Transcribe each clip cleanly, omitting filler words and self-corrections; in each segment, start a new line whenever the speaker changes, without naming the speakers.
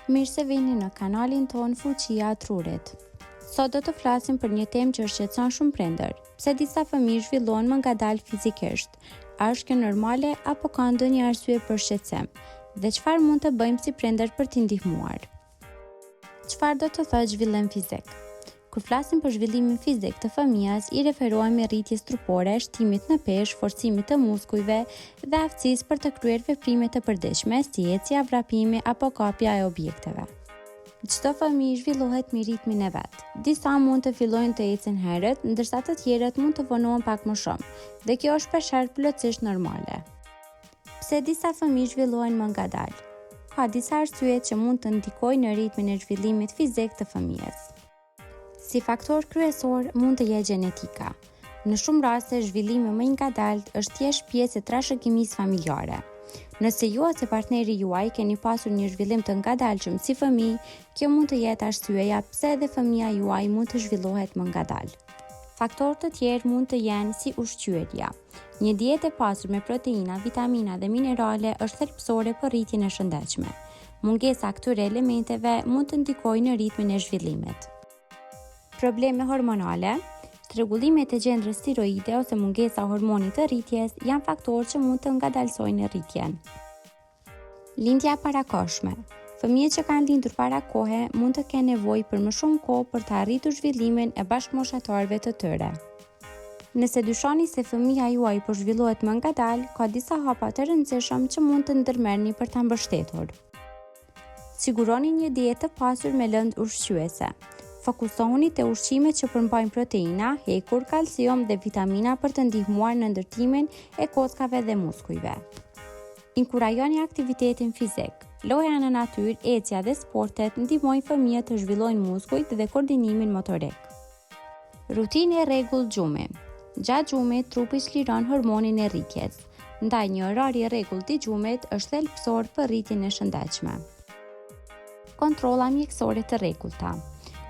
Mirë se vini në kanalin tonë Fuqia e Trurit. Sot do të flasim për një temë që shqetëson shumë prindër. Pse disa fëmijë zhvillohen më ngadalë fizikisht? A është kjo normale apo ka ndonjë arsye për shqetësim? Dhe çfarë mund të bëjmë si prindër për t'i ndihmuar? Çfarë do të thotë zhvillim fizik? Kur flasim për zhvillimin fizik të fëmijës, i referohemi rritjes trupore, shtimit në peshë, forcimit të muskujve dhe aftësisë për të kryer veprime të përditshme, si ecja, vrapimi apo kapja e objekteve. Çdo fëmijë zhvillohet me ritmin e vet. Disa mund të fillojnë të ecin herët, ndërsa të tjerët mund të vonohen pak më shumë, dhe kjo është shpeshherë plotësisht normale. Pse disa fëmijë zhvillohen më ngadalë? Ka disa arsye që mund të ndikojnë në ritmin e zhvillimit fizik të fëmijës. Si faktor kryesor mund të jetë gjenetika. Në shumë raste, zhvillimi më i ngadaltë është thjesht pjesë e trashëgimisë familjare. Nëse ju ose partneri juaj keni pasur një zhvillim të ngadalshëm si fëmijë, kjo mund të jetë arsyeja pse edhe fëmija juaj mund të zhvillohet më ngadalë. Faktorë të tjerë mund të jenë si ushqyerja. Një dietë e pasur me proteina, vitamina dhe minerale është thelbësore për rritjen e shëndetshme. Mungesa e këtyre elementeve mund të ndikojë në ritmin e zhvillimit. Probleme hormonale, çrregullimet e gjendrës tiroide ose mungesa e hormonit të rritjes janë faktorë që mund të ngadalësojnë rritjen. Lindja e parakohshme. Fëmijët që kanë lindur para kohe mund të kenë nevojë për më shumë kohë për të arritur zhvillimin e bashkëmoshatarëve të tyre. Nëse dyshoni se fëmija juaj po zhvillohet më ngadalë, ka disa hapa të rëndësishëm që mund të ndërmerrni për ta mbështetur. Siguroni një dietë të pasur me lëndë ushqyese. Fokusohuni te ushqimet që përmbajnë proteina, hekur, kalcium dhe vitamina për të ndihmuar në ndërtimin e kockave dhe muskujve. Inkurajoni aktivitetin fizik. Loja në natyrë, ecja dhe sportet ndihmojnë fëmijët të zhvillojnë muskujt dhe koordinimin motorik. Rutinë e rregullt gjumi. Gjatë gjumit, trupi çliron hormonin e rritjes. Ndaj një orar i rregullt i gjumit është thelbësor për rritjen e shëndetshme. Kontrolla mjekësore të rregullta.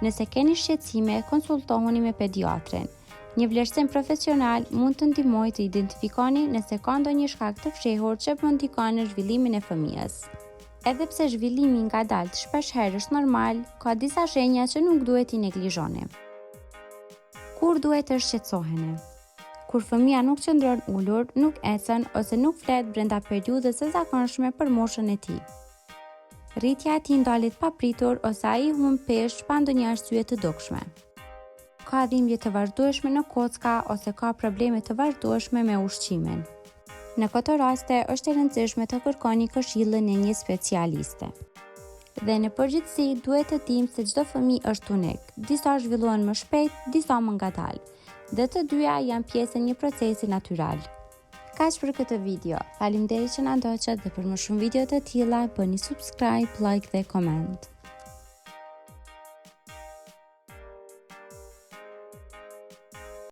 Nëse keni shqetësime, konsultohuni me pediatrin. Një vlerësim profesional mund të ndihmojë të identifikoni nëse ka ndonjë shkak të fshehur që po ndikon në zhvillimin e fëmijës. Edhe pse zhvillimi i ngadaltë shpeshherë është normal, ka disa shenja që nuk duhet t'i neglizhoni. Kur duhet të shqetësoheni? Kur fëmija nuk qëndron ulur, nuk ecën ose nuk flet brenda periudhës së zakonshme për moshën e tij. Rritja e tij ndalet papritur ose ai humb peshë pa ndonjë arsye të dukshme. Ka dhimbje të vazhdueshme në kocka ose ka probleme të vazhdueshme me ushqimin. Në këto raste është e rëndësishme të kërkoni këshillën e një specialiste. Dhe në përgjithësi duhet të dimë se çdo fëmijë është unik. Disa zhvillohen më shpejt, disa më ngadalë. Dhe të dyja janë pjesë e një procesi natyral. Kaq për këtë video. Faleminderit që na ndoqët dhe për më shumë video të tilla bëni subscribe, like dhe koment.